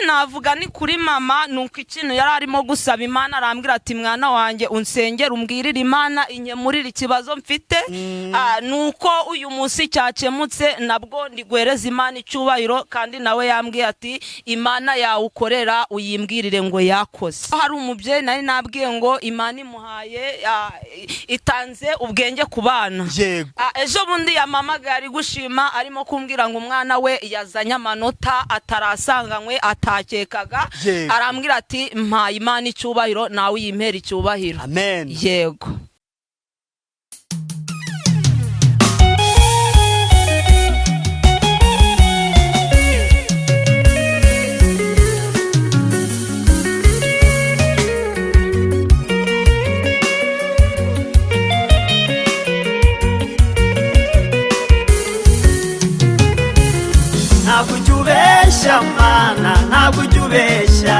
Navuga ni kuri mama, nuko ikintu yari arimo gusaba Imana, arambwira ati: "Mwana wanjye, unsengere, umbwirire Imana inkemurire ikibazo mfite." Nuko uyu munsi cyakemutse, nabwo ndi guhereza Imana icyubahiro. Kandi nawe yambwiye ati: "Imana yawe ukorera uyimbwirire ngo yakoze." Hari umubyeyi nari nabwiye ngo Imana imuhaye, itanze ubwenge ku bana. Ejo bundi yamamagaye ari gushima, arimo kumbwira ngo umwana we yazanye amanota atarasanganywe, atakekaga. Arambwira ati: "Mpaye Imana icyubahiro, nawe uyimpera icyubahiro." Amen. Yego. Ntabwo ujya ubeshya, Mana, ntabwo ujya ubeshya.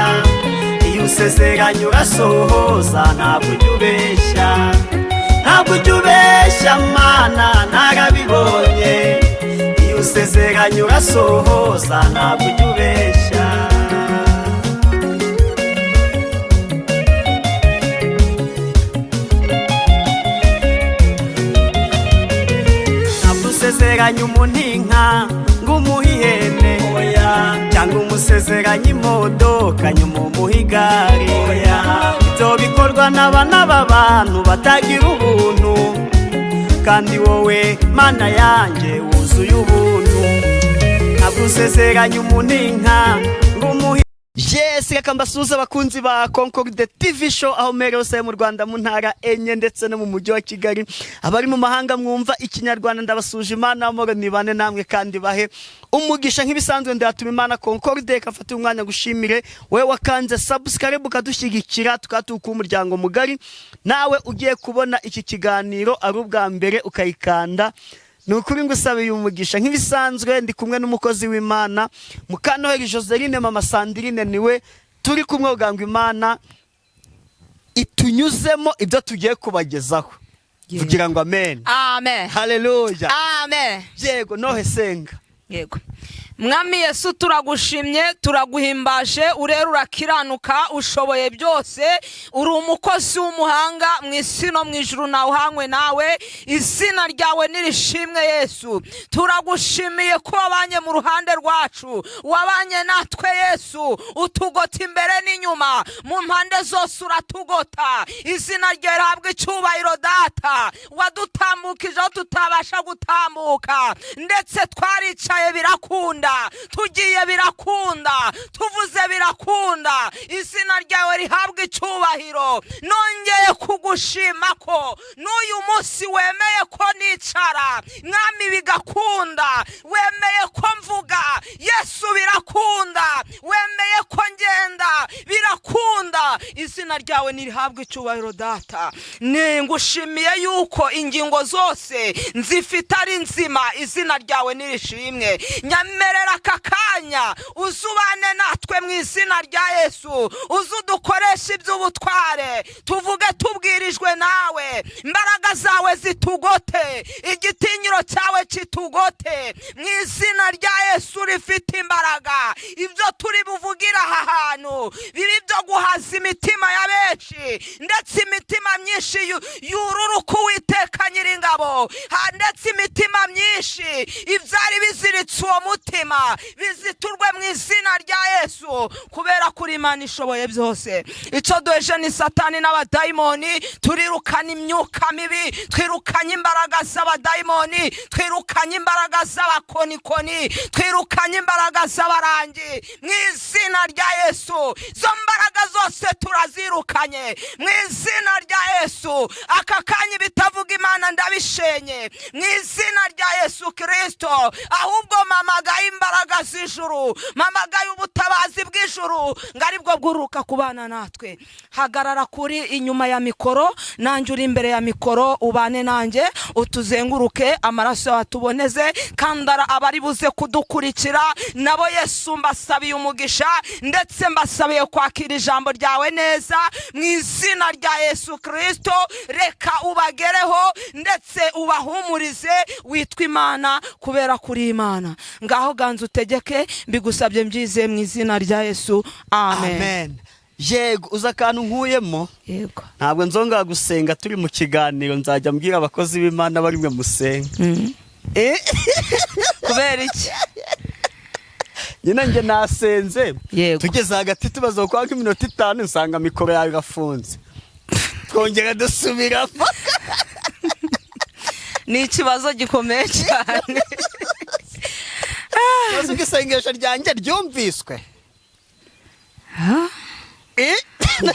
Iyo usezeranye urasohoza. Ntabwo ujya ubeshya, ntabwo ujya ubeshya, Mana, narabibonye. Iyo usezeranye urasohoza, ntabwo ujya ubeshya. Ntabwo usezeranye umuntu inka ngo umuhe ihene, oya, cyangwa umusezeranye imodoka nyuma umuhe igare, oya. Ibyo bikorwa n'abana b'abantu batagira ubuntu, kandi wowe Mana yanjye wuzuye ubuntu. Ntabwo usezeranye umuntu inka ngo umuhe. Yes, reka mbasuhuze abakunzi ba Concorde TV Show aho mere hose mu Rwanda, mu ntara enye ndetse no mu mujyi wa Kigali. Abari mu mahanga mwumva ikinyarwanda, ndabasuje. Imana amahoro nibane namwe kandi bahe umugisha. Nk'ibisanzwe, ndatuma Imana Concorde. Reka mfate umwanya gushimire wowe wakanze subscribe ukadushyigikira, tukatuka umuryango mugari. Nawe ugiye kubona iki kiganiro ari ubwa mbere ukayikanda, ni ukuri ngusabiye umugisha. Nk'ibisanzwe, ndi kumwe n'umukozi w'Imana Mukanoheri Joseline, Mama Sandrine, niwe turi kumwe kugira ngo Imana itunyuzemo ibyo tugiye kubagezaho. Kugira ngo amen. Amen. Haleluya. Amen. Yego, nohe senga. Yego. Mwami Yesu, turagushimye, turaguhimbaje. Urera, urakiranuka, ushoboye byose, uri umukozi w'umuhanga mu isi no mu ijuru, nawe uhanywe nawe. Izina ryawe nirishimwe. Yesu, turagushimiye ko wabanye mu ruhande rwacu, wabanye natwe Yesu, utugota imbere n'inyuma, mu mpande zose uratugota. Izina ryawe rihabwa icyubahiro. Data, wadutambukije aho tutabasha gutambuka, ndetse twaricaye birakunda, tugiye birakunda, tuvuze birakunda. Izina ryawe rihabwa icyubahiro. Nongeye kugushima ko n'uyu munsi wemeye ko nicara, Mwami, bigakunda. Wemeye ko mvuga, Yesu, birakunda. Wemeye ko ngenda, birakunda. Izina ryawe nirihabwa icyubahiro. Data, ngushimiye yuko ingingo zose nzifite ari nzima. Izina ryawe nirishimwe. Nyamerera aka kanya uzubane natwe mu izina rya Yesu, uze udukoreshe iby'ubutware, tuvuge tubwirijwe nawe. Imbaraga zawe zitugote, igitinyiro cyawe kitugote mu izina rya Yesu rifite imbaraga. Ibyo turi buvugire aha hantu bibi byo guhaza imitima ya benshi, ndetse imitima myinshi yururuka Uwiteka Nyiringabo, ndetse imitima myinshi ibyari biziritse uwo mutima biziturwe mu izina rya Yesu, kubera kuri Imana ishoboye byose. Icyo duheje ni Satani n'abadayimoni. Turirukana imyuka mibi, twirukanye imbaraga z'abadayimoni, twirukanye imbaraga z'abakonikoni, twirukanye imbaraga z'abarangi mu izina rya Yesu. Izo mbaraga zose turazirukanye mu izina rya Yesu. Aka kanya ibitavuga Imana ndabishenye mu izina rya Yesu Kirisito. Ahubwo mpamagaye imbaraga z'ijuru, mpamagaye ubutabazi bw'ijuru ngo aribwo bwururuka ku bana natwe. Hagarara kuri inyuma ya mikoro, nanjye uri imbere ya mikoro, ubane nanjye, utuzenguruke, amaraso yawe atuboneze. Kandi abari buze kudukurikira nabo, Yesu, mbasabiye umugisha, ndetse mbasabiye kwakira ijambo ryawe neza mu izina rya Yesu Kirisito. Reka ubagereho ndetse ubahumurize, witwa Imana kubera kuri Imana. Ngaho ganza utegeke, mbigusabye mbyizeye mu izina rya Yesu. Yesu, amen. Amen. Yego, uzi akantu nkuyemo? Yego. Ntabwo nzongera gusenga turi mu kiganiro, nzajya mbwira abakozi b'Imana bari mwe musenga. Kubera iki? Nyine njye nasenze, tugeze hagati tubaza kwa nk'iminota 5, nsanga mikoro yawe irafunze, twongera dusubiramo. Ni ikibazo gikomeye cyane. Uzi ko isengesho ryanjye ryumviswe?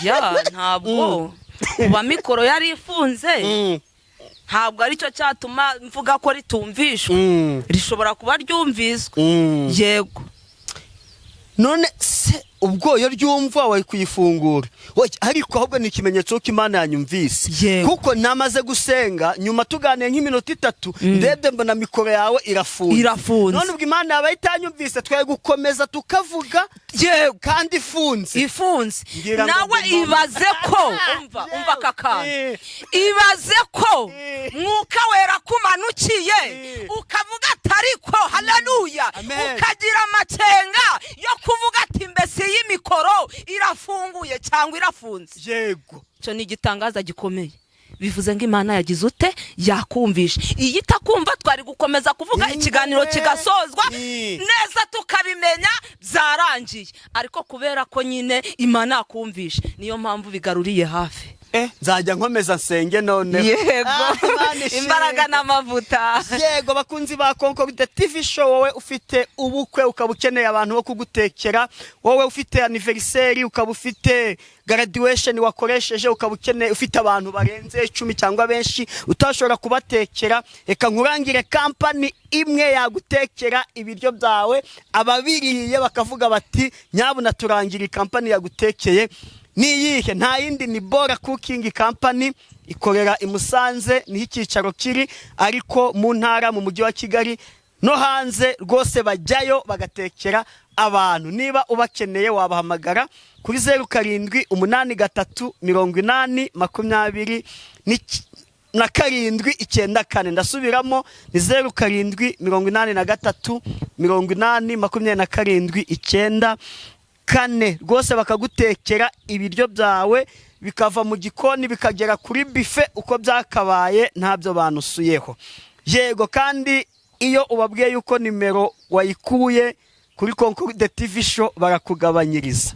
Ya, ntabwo kuba mikoro yari ifunze ntabwo aricyo cyatuma mvuga ko ritumvishwe. Rishobora kuba ryumviswe. Yego. None se ubwo iyo ryumva wari kuyifungura? Oya, ariko ahubwo ni ikimenyetso ko Imana yanyumvise, kuko namaze gusenga, nyuma tuganiye nk'iminota 3, ndebye mbona mikoro yawe irafunze. Irafunze. None ubwo Imana yabaye itanyumvise, twari gukomeza tukavuga kandi ifunze? Ifunze. Ngira ngo Nawe gumamo. ibaze ko umva, umva aka kantu. Ibaze ko Mwuka Wera kumanukiye, ukavuga ati ariko haleluya, Amen. ukagira amakenga yo kuvuga ati mbese iyi mikoro irafunguye cyangwa irafunze? Icyo ni igitangaza gikomeye, bivuze ngo Imana yagize ute? Yakumvisha. Iyo itakumva twari gukomeza kuvuga, ikiganiro kigasozwa neza, tukabimenya byarangiye. Ariko kubera ko nyine Imana yakumvisha, niyo mpamvu bigaruriye hafi. Nzajya nkomeza nsenge noneho. Yego. Ah, Imana ishimwe. Imbaraga n'amavuta. Yego, bakunzi ba Concorde TV Show, wowe ufite ubukwe ukaba ukeneye abantu bo kugutekera, wowe ufite anniversaire, ukaba ufite graduation wakoresheje, ukaba ukeneye, ufite abantu barenze 10 cyangwa benshi utashobora kubatekera, reka nkurangire kampani imwe yagutekera ibiryo byawe, ababiriye bakavuga bati nyabuna turangira kampani yagutekeye. Ni iyihe? Nta yindi, ni Bora Cooking Company. Ikorera i Musanze, niho icyicaro kiri, ariko mu ntara, mu mujyi wa Kigali no hanze rwose bajyayo bagatekera abantu. Niba ubakeneye wabahamagara kuri 0783 80 27 94. Ndasubiramo, ni 0783 80 27 94. Rwose bakagutekera ibiryo byawe, bikava mu gikoni bikagera kuri buffet uko byakabaye, ntabyo banusuyeho. Yego, kandi iyo ubabwiye yuko nimero wayikuye kuri Concorde TV Show barakugabanyiriza.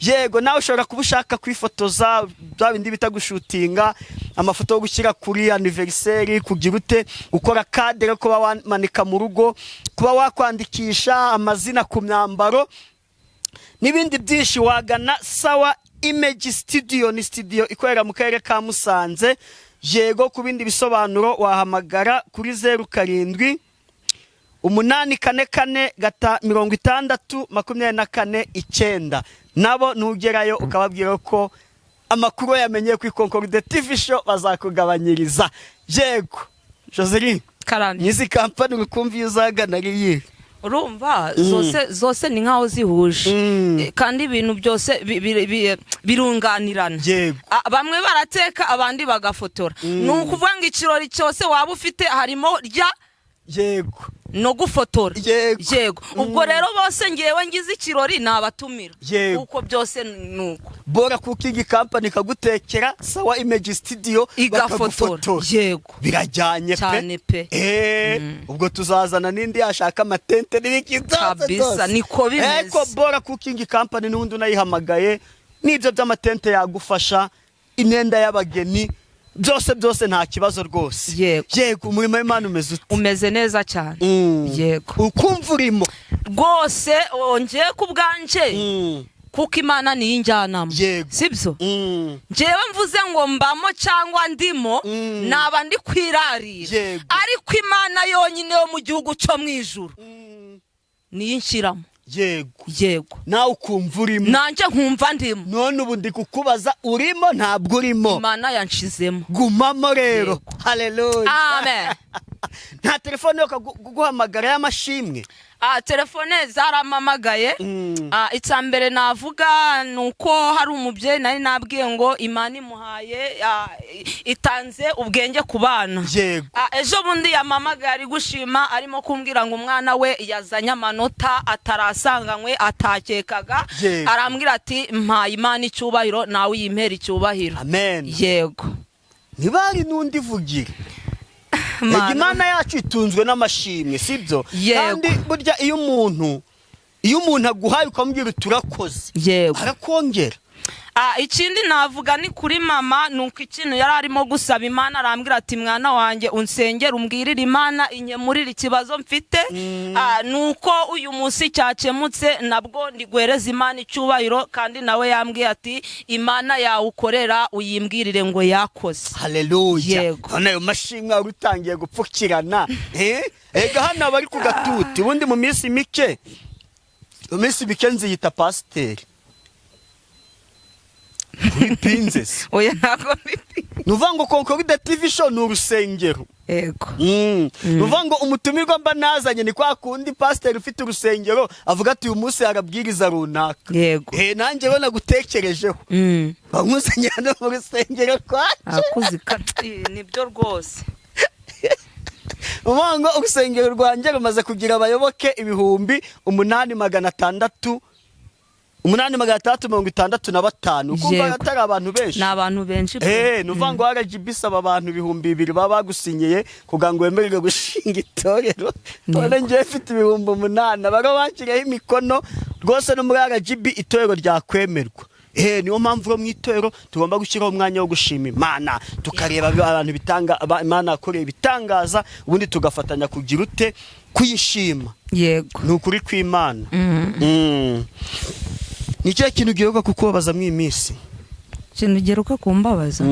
Yego, nawe ushobora kuba ushaka kwifotoza, bya bindi bita gushutinga amafoto yo gushyira kuri anniversaire, kugira ute, gukora cadre, kuba wamanika mu rugo, kuba wakwandikisha amazina ku myambaro n'ibindi byinshi, wagana Sawa Image Studio. Ni studio ikorera mu karere ka Musanze. Yego, ku bindi bisobanuro wahamagara kuri 0784 446 249. Nabo nugerayo ukababwira ko amakuru yamenye ku Concorde TV Show, bazakugabanyiriza. Yego, Joseline. Karame. Nyizi kampani ukumva iyo uzagana ari iyihe? Urumva zose zose ni nkaho zihuje. Kandi ibintu byose birunganirana. Bamwe barateka, abandi bagafotora. Ni ukuvuga ngo ikirori cyose waba ufite harimo rya no gufotora. Yego, ubwo rero bose ngewe ngize ikirori nabatumira, kuko byose ni uko. Bora Cooking Company ikagutekera, Sawa Image Studio igafotora. Bakagufotora. Yego. Birajyanye pe. Cyane pe. Ubwo tuzazana n'indi yashaka amatente n'ibiki byose. Kabisa, byose. niko bimeze. Eko Bora Cooking Company n'ubundi unayihamagaye n'ibyo by'amatente yagufasha, imyenda y'abageni, byose byose, nta kibazo rwose. Yego. Yego, umurimo w'Imana umeze ute? Umeze neza cyane. Yego. Ukumva urimo? Rwose ongeye ku bwanje, kuko Imana niyo injyanama. Sibyo? Njyewe mvuze ngo mbamo cyangwa ndimo, naba ndi kwirarira. Ariko Imana yonyine yo mu gihugu cyo mu ijuru niyo inshyiramo. Yego. Nawe ukumva urimo? Nanjye nkumva ndimo. None ubu ndi kukubaza, urimo ntabwo urimo? Imana yanshizemo. Gumamo rero. Yego. Haleluya. Amen. Nta telefone yo kuguhamagara y'amashimwe? Telefone zaramamagaye. Icya mbere navuga ni uko hari umubyeyi nari nabwiye ngo Imana imuhaye, itanze ubwenge ku bana. Ejo bundi yamamagaye ari gushima, arimo kumbwira ngo umwana we yazanye amanota atarasanganywe, atakekaga. Arambwira ati: "Mpaye Imana icyubahiro, nawe uyimpera icyubahiro." Amen. Yego. Ntibari n'undi vugira. Ega Imana yacu itunzwe n'amashimwe, sibyo? Yego. Kandi burya iyo umuntu aguhaye ukamubwira uti urakoze, arakongera. Ikindi navuga ni kuri mama, ni uko ikintu yari arimo gusaba Imana, arambwira ati: "Mwana wanjye, unsengere, umbwirire Imana inkemurire ikibazo mfite." Ni uko uyu munsi cyakemutse, nabwo ndiguhereza Imana icyubahiro. Kandi nawe yambwiye ati: "Imana yawe ukorera uyimbwirire ngo yakoze." Haleluya. Yego. None ayo mashimwe wari utangiye gupfukirana, eh? Ega hano abari ku gatuti. Ubundi mu minsi mike nziyita pasiteri. Ubipinze se? Oya, ntabwo mbipi. Ni ukuvuga ngo Concorde TV Show ni urusengero. Yego. Ni ukuvuga ngo umutumirwa mba nazanye ni kwa kundi pasiteri ufite urusengero avuga ati: "Uyu munsi harabwiriza runaka." Nanjye rero nagutekerejeho, bamuzanye hano mu rusengero rwacu. Akuzika nibyo rwose. Uvuga ngo urusengero rwanjye rumaze kugira abayoboke 8665 8665, ukumva atari abantu benshi. Ni abantu benshi pe. Ni ukuvuga ngo RGB isaba abantu 2000 baba bagusinyiye kugira ngo wemererwe gushinga itorero. None ngewe mfite 8000 baba banshyiriyeho imikono rwose, no muri RGB itorero ryakwemerwa. Niyo mpamvu rero mu itorero tugomba gushyiraho umwanya wo gushima Imana, tukareba abantu bitanga Imana yakoreye ibitangaza, ubundi tugafatanya kugira ute? Kuyishima. Ni ukuri kw'Imana. Ni ikihe kintu giheruka kukubabaza muri iyi minsi? Ikintu giheruka kumbabaza?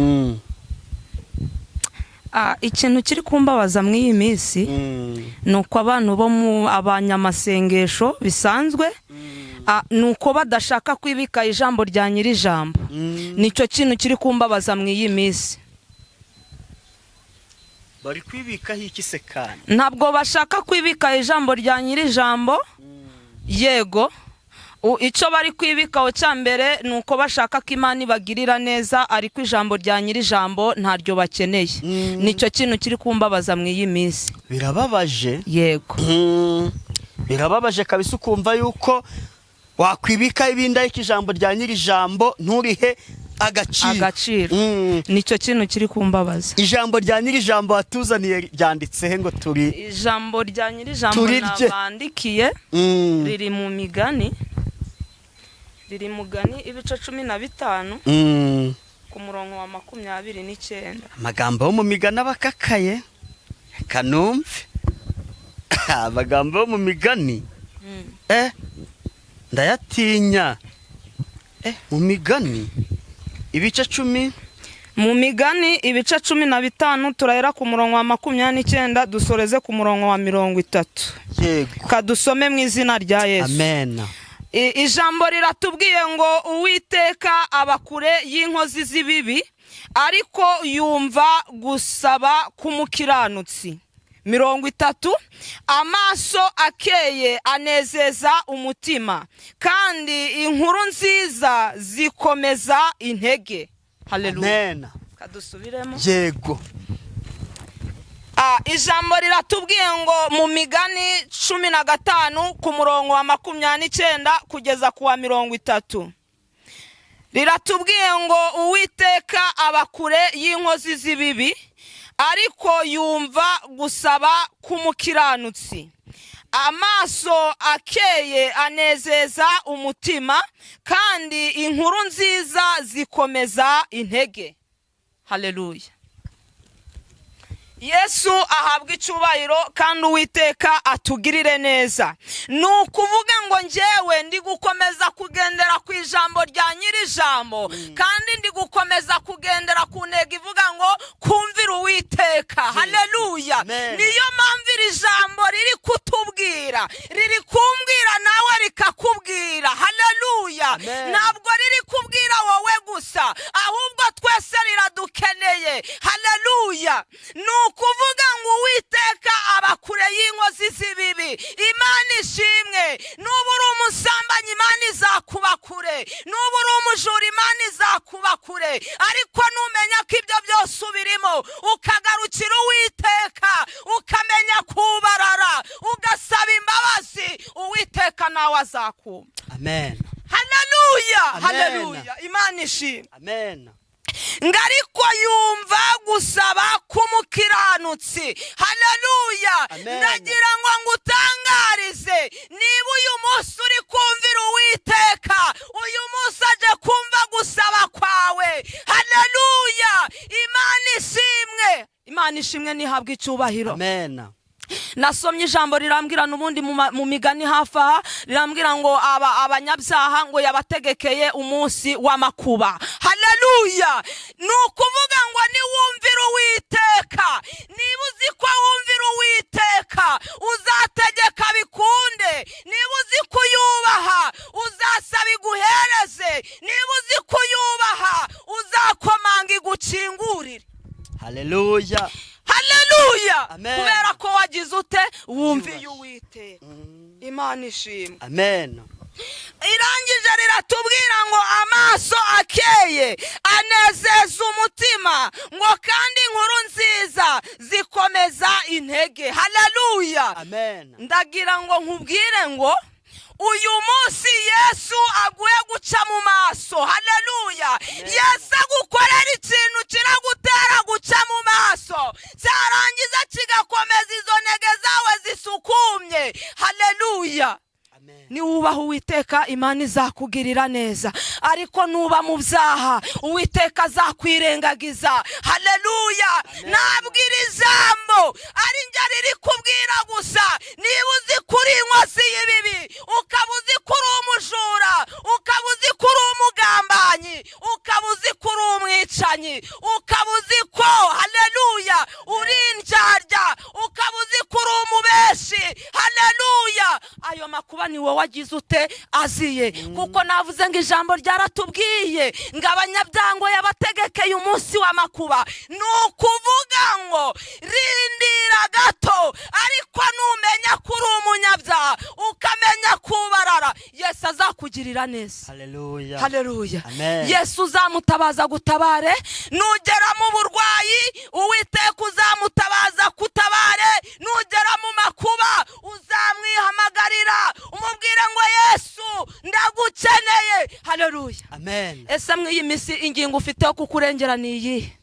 Ikintu kiri kumbabaza muri iyi minsi ni uko abantu bo mu abanyamasengesho bisanzwe, ni uko badashaka kwibika ijambo rya nyir'ijambo. Nicyo kintu kiri kumbabaza muri iyi minsi. Bari kwibikaho iki se kandi? Ntabwo bashaka kwibika ijambo rya nyir'ijambo. Yego. Icyo bari kwibikaho cya mbere ni uko bashaka ko Imana ibagirira neza, ariko ijambo rya nyir'ijambo ntaryo bakeneye. Nicyo kintu kiri kumbabaza mu iyi minsi. Birababaje. Yego. Birababaje kabisa, ukumva yuko wakwibika ibindi ariko ijambo rya nyir'ijambo nturihe agaciro. Agaciro. Nicyo kintu kiri kumbabaza. Ijambo rya nyir'ijambo watuzaniye ryanditse he ngo turi Ijambo rya nyir'ijambo turirye? nabandikiye riri mu Migani, riri mugani ibice 15 ku murongo wa 29. Amagambo yo mu migani aba akakaye. Reka numve amagambo yo mu Migani. Ndayatinya. Mu Migani ibice 10. Mu Migani ibice 15, turahera ku murongo wa 29 dusoreze ku murongo wa 30. Kadusome mu izina rya Yesu. Amen. Ijambo riratubwiye ngo: "Uwiteka aba kure y'inkozi z'ibibi, ariko yumva gusaba k'umukiranutsi." 30: "Amaso akeye anezeza umutima, kandi inkuru nziza zikomeza intege." Haleluya. Amen. Kadusubiremo. Yego. Ijambo riratubwiye ngo mu Migani 15 ku murongo wa 29 kugeza ku wa 30, riratubwiye ngo: "Uwiteka aba kure y'inkozi z'ibibi, ariko yumva gusaba k'umukiranutsi. Amaso akeye anezeza umutima, kandi inkuru nziza zikomeza intege." Haleluya. Yesu ahabwa icyubahiro, kandi Uwiteka atugirire neza. Ni ukuvuga ngo njyewe ndi gukomeza kugendera ku ijambo rya nyir'ijambo, kandi ndi gukomeza kugendera ku ntego ivuga ngo kumvira Uwiteka. Haleluya. Amen. Niyo mpamvu iri jambo riri kutubwira, riri kumbwira nawe rikakubwira. Haleluya. Amen. Ntabwo riri kubwira wowe gusa, ahubwo twese riradukeneye. Haleluya. Ni ukuvuga ngo Uwiteka aba Nuba uri umujura, Imana izakuba kure. Ariko numenya ko ibyo byose ubirimo, ukagarukira Uwiteka, ukamenya kubarara, ugasaba imbabazi, Uwiteka nawe azakumva. Amen. Haleluya! Amen. Haleluya, Imana ishimwe. Amen. Ngo ariko yumva gusaba k'umukiranutsi. Haleluya! Amen. Ndagira ngo ngutangarize, niba uyu munsi uri kumvira Uwiteka, uyu munsi aje kumva gusaba kwawe. Haleluya, Imana ishimwe, Imana ishimwe, ntihabwe icyubahiro. Amen. Nasomye ijambo rirambwira n'ubundi mu Migani hafi aha, rirambwira ngo aba abanyabyaha ngo yabategekeye umunsi w'amakuba. Haleluya! Ni ukuvuga ngo niwumvira Uwiteka, niba uzi ko wumvira Uwiteka, uzategeka bikunde. Niba uzi ko uyubaha, uzasaba iguhereze. Niba uzi ko uyubaha, uzakomanga igukingurire. Haleluya. Haleluya! Amen. Kubera ko wagize ute? Wumviye Uwiteka. Imana ishimwe. Amen. Irangije riratubwira ngo amaso akeye anezeza umutima, ngo kandi inkuru nziza zikomeza intege. Haleluya! Amen. Ndagira ngo nkubwire ngo uyu munsi Yesu aguye guca mu maso. Haleluya! Yesu agukorera ikintu kiragutera guca mu maso, cyarangiza kigakomeza izo ntege zawe zisukumye. Haleluya! Amen. Niwubaha Uwiteka, Imana izakugirira neza, ariko nuba mu byaha, Uwiteka azakwirengagiza. Haleluya! Ntabwo iri jambo ari njye riri kubwira gusa. Niba uzi ko uri inkozi y'ibibi, ukaba uzi ko uri umujura, ukaba uzi ko uri umugambanyi, ukaba uzi ko uri umwicanyi, ukaba uzi ko, haleluya, uri indyarya, ukaba uzi ko uri umubeshi, haleluya, ayo makuba ni wowe wagize ute? Aziye. Kuko navuze ngo ijambo ryaratubwiye ngo abanyabyango yabategekeye umunsi w'amakuba. Ni ukuvuga ngo rindira gato, ariko numenya ko uri umunyabyaha, ukamenya kubarara, Yesu azakugirira neza. Haleluya. Haleluya! Amen. Yesu uzamutabaza gutabare. Nugera mu burwayi, Uwiteka uzamutabaza kutabare. Nugera mu makuba, uzamwihamagarira, umubwire ngo: "Yesu, ndagukeneye." Haleluya! Amen. Ese mw'iyi minsi ingingo ufite yo kukurengera ni iyihe?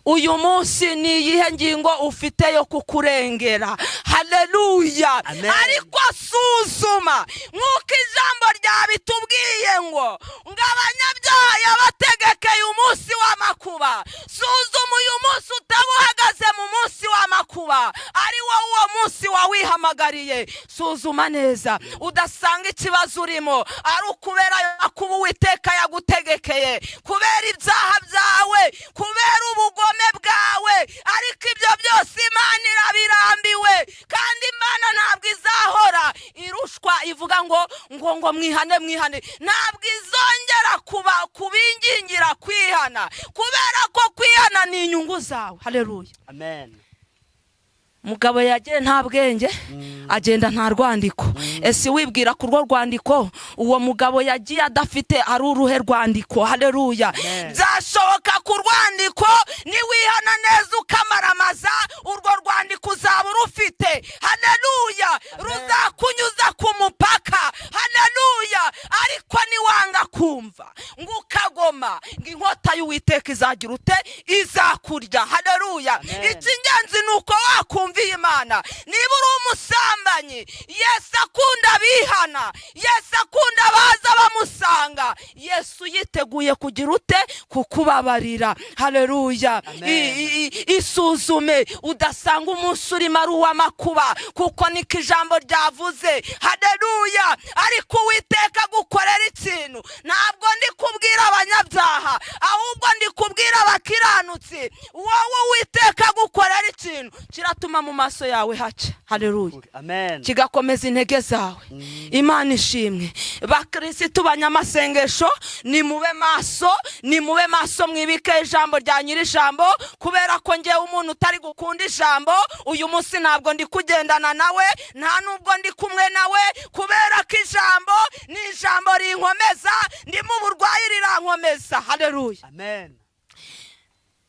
Uyu munsi ni iyihe ngingo ufite yo kukurengera? Haleluya! Amen. Ariko suzuma nk'uko ijambo ryabitubwiye ngo abanyabyaha yabategekeye umunsi w'amakuba. Suzuma uyu munsi utaba uhagaze mu munsi w'amakuba ari wowe uwo munsi wawihamagariye. Suzuma neza udasanga ikibazo urimo ari ukubera ayo makuba Uwiteka yagutegekeye, kubera ibyaha byawe, kubera ubugome bwawe. Ariko ibyo byose Imana irabirambiwe, kandi Imana ntabwo izahora irushwa ivuga ngo mwihane, mwihane. Ntabwo izongera kuba kubingingira kwihana, kubera ko kwihana ni inyungu zawe. Haleluya! Amen. Mugabo yagiye nta bwenge, agenda nta rwandiko. Ese wibwira ku rwo rwandiko uwo mugabo yagiye adafite ari uruhe rwandiko? Haleluya! Amen. Byashoboka ku rwandiko, niwihana neza ukamaramaza, urwo rwandiko uzaba urufite. Haleluya! Ruzakunyuza ku mupaka. Haleluya! Ariko niwanga kumva ngo ukagoma, ngo inkota y'Uwiteka izagira ute? Izakurya. Haleluya! Amen. Icy'ingenzi ni uko wakumviye Imana. Niba uri umusambanyi, Yesu akunda abihana, Yesu akunda abaza bamusanga. Yesu yiteguye kugira ute? Kukubabarira. Haleluya! Amen. Isuzume udasanga umunsi urimo ari uw'amakuba, kuko niko ijambo ryavuze. Haleluya! Ariko Uwiteka agukorera ikintu. Ntabwo ndi kubwira abanyabyaha, ahubwo ndi kubwira abakiranutsi. Wowe Uwiteka agukorera ikintu kiratuma mu maso yawe haca. Haleluya. Amen. Kigakomeza intege zawe. Imana ishimwe. Bakirisitu, banyamasengesho, nimube maso, nimube maso, mwibike ijambo rya nyir'ijambo, kubera ko ngewe umuntu utari gukunda ijambo uyu munsi ntabwo ndi kugendana nawe, nta nubwo ndi kumwe nawe, kubera ko ijambo ni ijambo rinkomeza. Ndi mu burwayi, rirankomeza. Haleluya. Amen.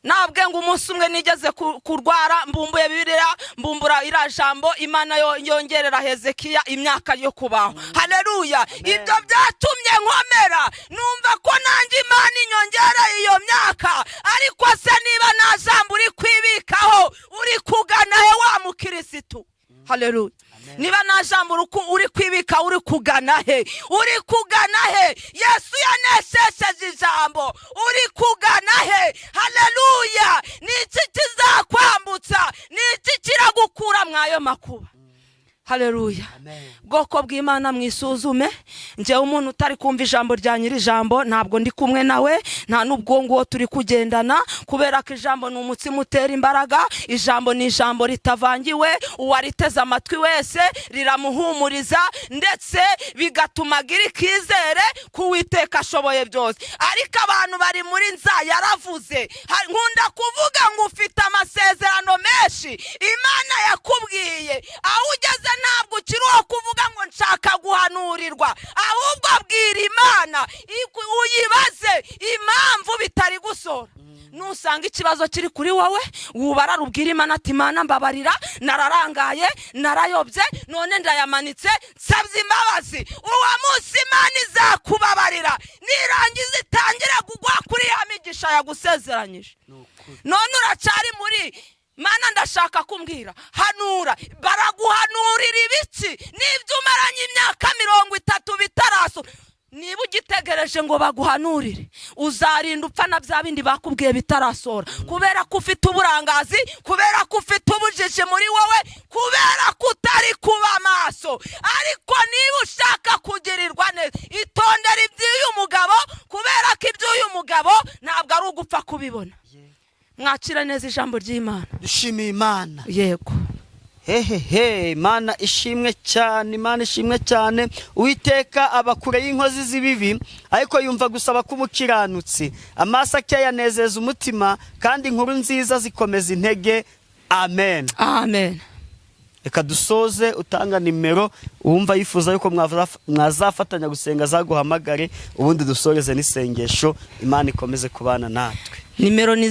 Nabwe ngo umunsi umwe nigeze kurwara, mbumbuye Bibiliya, mbumbura iriya jambo Imana yongerera Hezekiya imyaka yo kubaho. Haleluya. Ibyo byatumye nkomera, numva ko nanjye Imana inyongera iyo myaka. Ariko se niba nta jambo uri kwibikaho, uri kugana he, wa mukirisitu? Haleluya. Niba nta jambo uri kwibika, uri kugana he? Uri kugana he? Yesu yanesesheje ijambo. Uri kugana he? Haleluya. Ni iki kizakwambutsa? Ni iki kiragukura mwayo makuba? Haleluya. Amen. Bwoko bw'Imana, mwisuzume. Njyewe umuntu utari kumva ijambo rya nyir'ijambo ntabwo ndi kumwe nawe, nta n'ubwo nguwo turi kugendana, kubera ko ijambo ni umutsima utera imbaraga. Ijambo ni ijambo ritavangiwe. Uwariteze amatwi wese riramuhumuriza, ndetse bigatuma agira ikizere ko Uwiteka ashoboye byose. Ariko abantu bari muri nza yaravuze. Nkunda kuvuga ngo ufite amasezerano menshi Imana yakubwiye. Aho ugeze ntabwo ukiri uwo kuvuga ngo nshaka guhanurirwa, ahubwo bwira Imana, uyibaze impamvu bitari gusohora. Nusanga ikibazo kiri kuri wowe, wubarara ubwira Imana ati: "Imana, mbabarira, nararangaye, narayobye, none ndayamanitse, nsabye imbabazi." Uwo munsi Imana izakubabarira, nirangiza itangire kugwa kuri ya migisha yagusezeranyije. None uracari muri Mana ndashaka kumbwira, hanura. Baraguhanurira ibiki n'ibyo umaranye imyaka 30 bitaraso? Niba ugitegereje ngo baguhanurire, uzarinda upfa na bya bindi bakubwiye bitarasohora, kubera ko ufite uburangazi, kubera ko ufite ubujiji muri wowe, kubera ko utari kuba maso. Ariko niba ushaka kugirirwa neza, itondera iby'uyu mugabo, kubera ko iby'uyu mugabo ntabwo ari ugupfa kubibona. Mwakira neza ijambo ry'Imana. Dushimiye Imana. Yego. Hehehe, Imana ishimwe cyane, Imana ishimwe cyane. Uwiteka aba kure y'inkozi z'ibibi, ariko yumva gusaba k'umukiranutsi. Amaso akeye anezeza umutima, kandi inkuru nziza zikomeza intege. Amen. Amen. Reka dusoze utanga nimero, uwumva yifuza yuko mwazafatanya gusenga azaguhamagare, ubundi dusoreze n'isengesho. Imana ikomeze kubana natwe. Nimero ni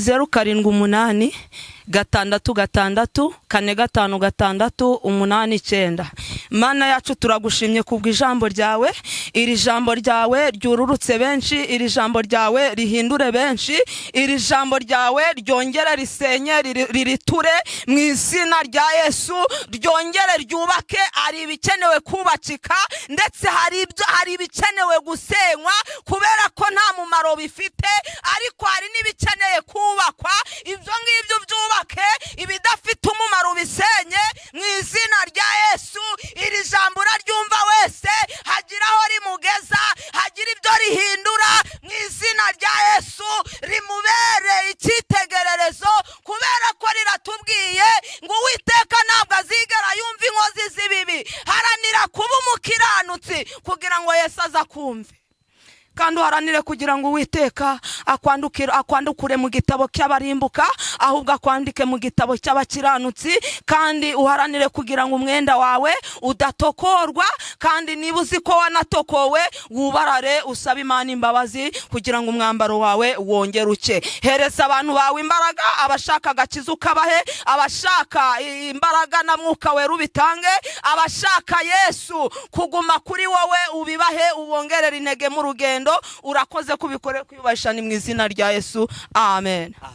078666455689. Mana yacu, turagushimye kubw'ijambo ryawe. Iri jambo ryawe ryururutse benshi, iri jambo ryawe rihindure benshi, iri jambo ryawe ryongere risenye, ririture mu izina rya Yesu, ryongere ryubake. Hari ibikenewe kubakika, ndetse hari ibikenewe gusenywa kubera ko nta mumaro bifite, ariko hari n'ibikeneye kubakwa. Ibyo ngibyo byubake, ibidafite umumaro ubisenye mu izina rya Yesu. Iri jambo uraryumva wese hagira aho rimugeza, hagira ibyo rihindura mu izina rya Yesu, rimubere icyitegererezo, kubera ko riratubwiye ngo Uwiteka ntabwo azigera yumva inkozi z'ibibi. Haranira kuba umukiranutsi kugira ngo Yesu aze akumve, kandi uharanire kugira ngo Uwiteka akwandukure mu gitabo cy'abarimbuka, ahubwo akwandike mu gitabo cy'abakiranutsi. Kandi uharanire kugira ngo umwenda wawe udatokorwa, kandi niba uzi ko wanatokowe, wubarare usabe Imana imbabazi kugira ngo umwambaro wawe wongere uke. Hereza abantu bawe imbaraga. Abashaka agakiza ukabahe, abashaka imbaraga na Mwuka Wera ubitange, abashaka Yesu kuguma kuri wowe ubibahe, ubongerere intege mu rugendo. Urakoze kubikore kwiyubasha, ni mu izina rya Yesu, amen.